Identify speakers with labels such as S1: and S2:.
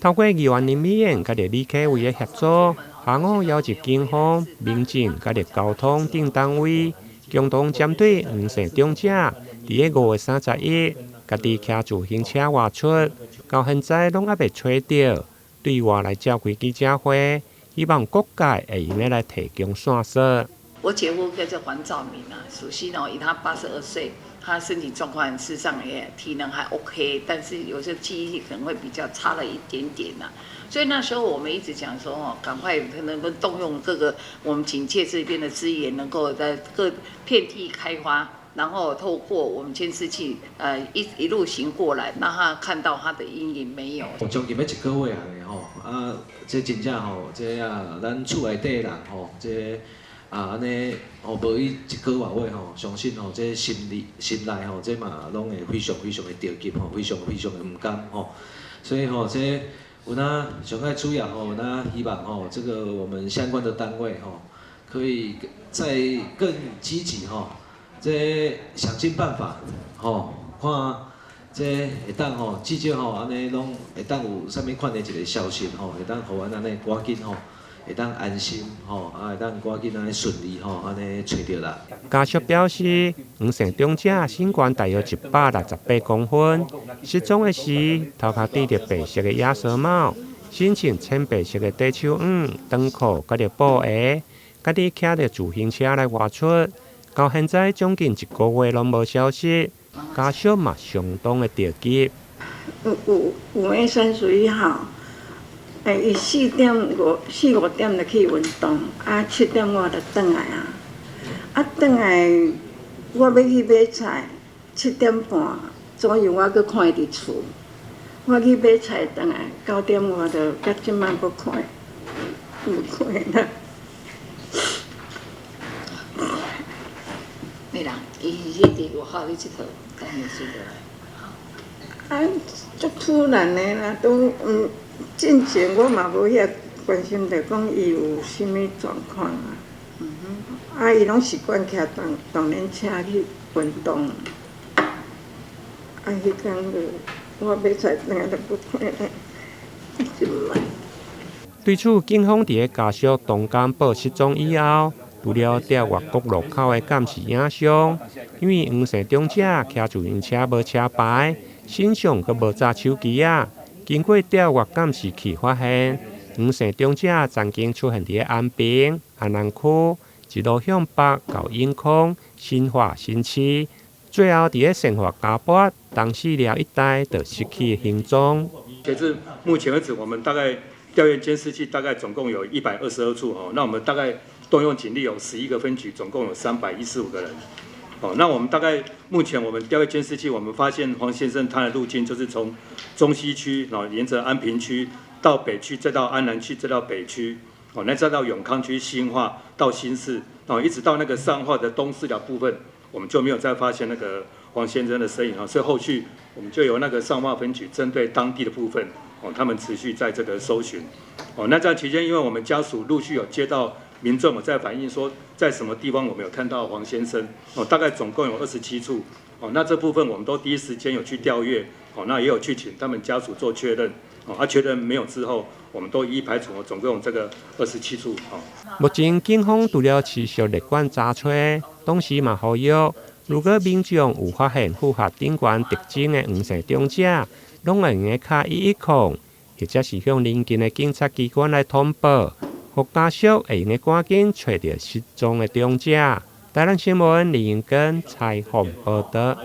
S1: 透過議員林美妍佮李啟偉的協助，下午邀集警方、民政佮交通等單位，共同針對黃姓長者，佇咧5月31，家己騎自行車外出，到現在攏猶未揣著，對外來召開記者會，希望各界會用得來提供線索。
S2: 我姐夫叫做黃兆明啊，屬實哦，以他82歲，他身體狀況事實上也體能還 OK，但是有時候記憶力可能會比較差了一點點呐。所以那時候我們一直講說哦，趕快能夠動用各個我們警界這邊的資源，能夠在各遍地開花，然後透過我們監視器，一一路行過來，讓他看到他的陰影沒有。
S3: 將近欲一個月啊吼，啊，這真正吼，這啊，咱厝內底人吼，這啊按呢吼，無伊一個外月吼，相信吼，這心裡心內吼，這嘛攏會非常非常的著急吼，非常非常的毋甘吼，所以吼，這有哪上愛主要吼，有哪希望吼，這個我們相關的單位吼，可以再更積極吼，這想盡辦法吼，看這會當吼，至少吼，按呢攏會當有啥物款的一個消息吼，會當予阮按呢趕緊吼，會當安心吼，啊會當趕緊按呢順利吼，按呢揣著啦。
S1: 家屬表示，黃姓長者身懸大約168公分，失蹤的時頭殼戴著白色的鴨舌帽，身穿淺白色的短手襪、長褲佮著布鞋，家己騎著自行車來外出。到現在將近一個月攏無消息，家屬嘛相當的著急。
S4: 5月31號，欸，伊四五點就去運動，啊，7點我就轉來啊。啊，轉來我欲去買菜，7點半左右我閣看伊佇厝。我去買菜轉來，9點外就到這擺閣看，無看啦。
S2: 對啦，伊是佇外口咧𨑨迌，等下睡落來。
S4: 啊，足突然的啦，都進前我嘛無遐關心著講伊有啥物狀況啊。啊，伊攏習慣騎動輪車去運動。啊，彼工就我買菜轉來就無看咧，這擺。
S1: 對此，警方佇咧家屬當工報失蹤以後，除了調閱各路口的監視影像，因為黃姓長者騎自行車無車牌，身上閣無紮手機仔。經過調閱監視器發現，黃姓長者曾經出現佇咧安平、安南區，一路向北到永康、新化、新市，最後佇咧善化嘉八、東勢寮一帶就失去行蹤。
S5: 截至目前為止，我們大概調閱監視器大概總共有122處哦，那我們大概動用警力有11個分局，總共有315個人。哦，那我們大概目前我們調閱監視器，我們發現黃先生他的路徑就是從中西區，然後沿着安平區到北區，再到安南區，再到北區，哦，那再到永康區新化到新市，哦，一直到那個善化的東勢寮部分，我們就沒有再發現那個黃先生的身影啊。所以後續我們就由那個善化分局針對當地的部分，哦，他們持續在這個搜尋。哦，那這期間，因為我們家屬陸續有接到民眾有在反映說，在什麼地方我們有看到黃先生，哦，大概總共有27處，哦，那這部分我們都第一時間有去調閱，哦，那也有去請他們家屬做確認，哦，啊確認沒有之後，我們都一一排除，總共有這個27處，哦。
S1: 目前警方除了持續列管查揣，同時嘛呼籲，如果民眾有發現符合頂懸特徵的黃姓長者，攏會用得敲110，或者是向鄰近的警察機關來通報，予家屬會用得趕緊揣著失蹤的長者。台南新聞林英根採訪報導。